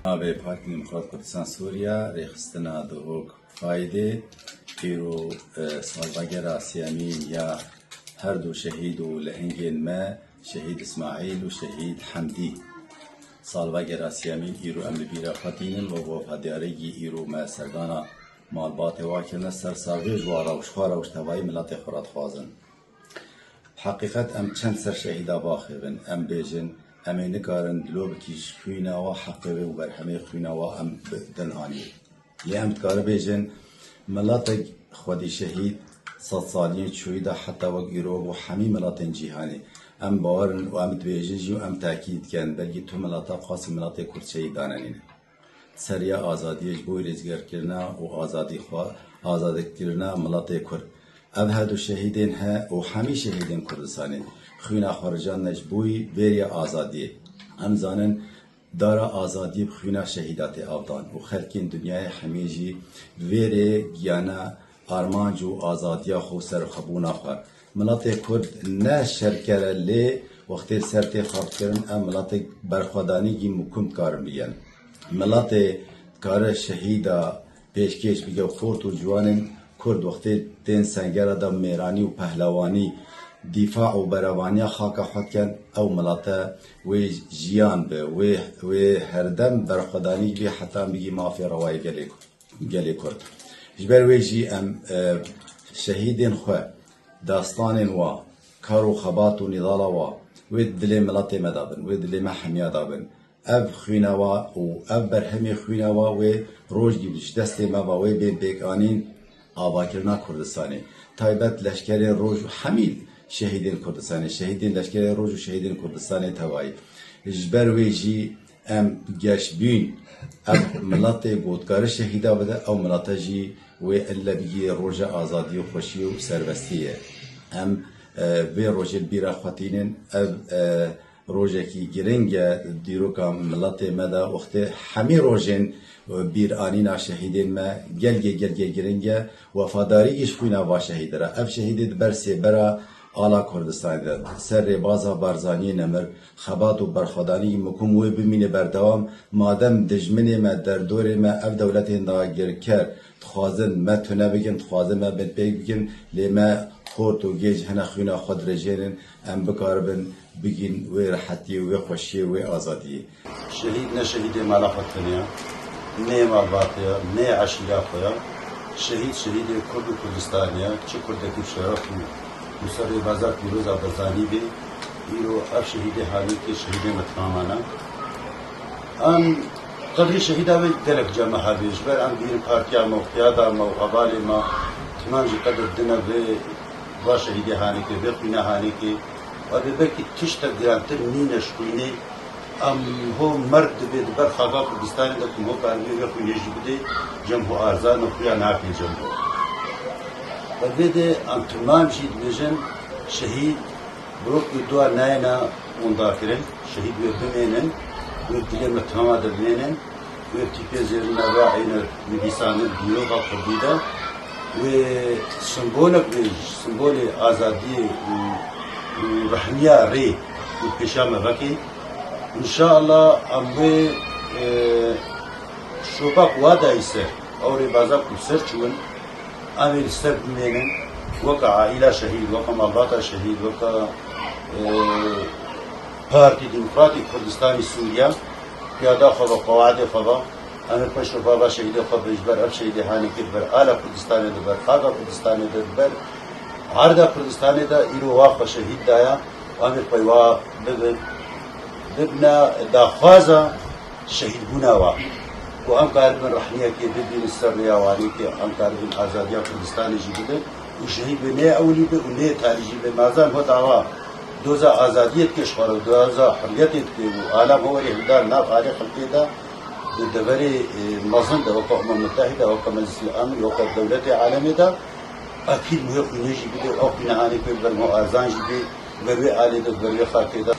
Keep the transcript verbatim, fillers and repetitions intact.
Navê Partî Demokrat Kurdistan Sûriye, rêxistina Duhok Faydê, îro, e, salvegera siyemîn ya her du şehîd û lehengên me, şehîd Îsmaîl û şehîd Hemdî. Salvegera siyemîn îro em li bîra xwe tînin, wek wefadiyarê gî îro me serdana malbatê wa kirine, ser savê ji wa rewş, xwe rewş tevayî miletê xwe re dixwazin. Heqîqet em çend ser şehîda baxivin, em bêjin, em ê nikarin dilobikî ji xwîna wa heqê wê û berhemê xwîna wa em bidin anî. Lê em dikare bêjin, miletek xwedî şehîd sed saliyên çûyî de heta wek îro bû hemî miletên cîhanê. Em bawer in û em dibêjin jî û em tekîd dikin, belkî tu mileta qasî miletê Kurd şehîd danenîne. Seriya azadiyê ji bo rêzgirkirina û azadî xwe, azadîkirina miletê Kurd. Ev her du şehîdên he û hemî şehîdên Kurdistanê xwîna xwe rijandine ji bo vêriya azadiyê. Em zanin dara azadiyê bi xwîna şehîda tê avdan û xelkên dinyayê hemî jî vêrê giyane armanc û azadiya xwe û serxwebûna xwe. Miletê Kurd ne şerker e lê wextê li ser tê xapkirin, ev miletek berxwedanîkî mukim dikarin bigerin. Miletê dikare şehîda pêşkêş bike xort û ciwanên Kurd wextê tên sengera de mêranî û pehlewanî, dîfa û berevaniya xaka xwe dikin, ew milete wê jiyan be, wê, wê herdem berxwedanîk bê heta em bigî mafê rewayê gelê Kurd. gelê Kurd. Ji ber wê jî em, e, şehîdên xwe, dastanên wa, kar û xebat û nîdala wa, wê dilê miletê me de bin, wê dilê me hemiya de bin. Ev xwîna wa û ev berhemê xwîna wa wê rojgî ji destê me ve wê bên pêkanîn, avakirina Kurdistanê. Taybet leşkerên roj û hemî şehîdên Kurdistanê, şehîdên leşkerên roj û şehîdên Kurdistanê tevayî. Ji ber wê jî Em geş bîn, ev miletê ku dikare şehîda bide, ew milete jî wê elle bigihê roja azadiyê û xweşiyê û serbestiyê ye. Em, e, vê rojê li bîra xwe tînin, ev, e, rojekî giring e, dîroka miletê me de wextê hemî rojên, e, bîranîna şehîdên me gelgê, gelgê giring e, wefadarî jî xwîna va şehîdê re. Ev şehîdê di ber sêbera ala Kurdistanê de, ser rêbaza Barzaniyê nemir, xebat û berxwedanî mukim wê bimîne berdewam. Madem dijminê me, derdorê me ev dewletên dagirker dixwazin me tune bikin, dixwazin me binpêk bikin, lê me xort û gêj hene xwîna xwe dirêjênin, em bikaribin bigîn wê rehetiyê, wê xweşiyê, wê azadiyê. Şehîd ne şehîdê mala xwe tenê ya, ne yê malbatê ya, ne yê eşîra xwe ya. Şehîd, şehîdê Kurd û Kurdistanê ya. Çi Kurdekî bi şeref û, û ser rêbaza pîroza Barzanî bê, îro ev şehîdê Hanîkê şehîdê me temaman e. Em qedrî şehîda wê gelek cem me hebê. Ji ber em bîrin partiya me û qiyada me û hevalê me temam jî qedir dine vê, va şehîdê Hanîkê, vê xwîna Hanîkê. Ev ê belkî tiştek girantir nîne ji xwînê. Em ho merd dibê di ber xaka Kurdistanê de ku ho karibê vê xwînê jî bidê, cem ho arzan e, xuya nake cem ho. Bi vê de em temam jî dibêjin şehîd bi wek ku dua nayêna windakirin, şehîd wê bimênin, wê dilê me temama de bimênin. Wê tîpê zêrîna ve êne nivîsandin dîroka kurdî de. Wê simbolek bê, simbolê azadiyê û, û rehmiya rê û pêşa me vekê. Înşallah em wê, e, şopa ku wa dayî ser, ew rêbaza ku ser çûn, em ê li ser bimênin, weke aîla şehîd, weke malbata şehîd, weke, e, Partî Demokratîk Kurdistanî Sûriye, piyada xwe ve, qewaidê xwe ve, em ê xwe şopa va şehîdê xwe bin, ji ber ev şehîdê Hanîkê di ber ala Kurdistanê de, di ber xaka Kurdistanê de, di ber erda Kurdistanê de îro wa xwe şehîd daya, em ê xwe wa bibin, bibine daxwaza şehîdbûna wa. Ku em karibin rehniyekê bibînin ser rêya Hanîkê, em karibin azadiya Kurdistanê jî bidin û şehîd bê, nê ewilî bê û nê talî jî bê. Mazan ho dawa doza azadiyê dike ji xwe re, doza hurriyetê dike û alam ho werê hildar nav alê xelkê de, di deverê, e, mezin de, weke Umem Mutehîde, weke Meclisî Emin, weke dewletê alemê de, akîd wê xwînê jî bidê, ew xwîna Hanîkê bi ber ho arzan jî bê, ber wê alê de, ber wê xakê de.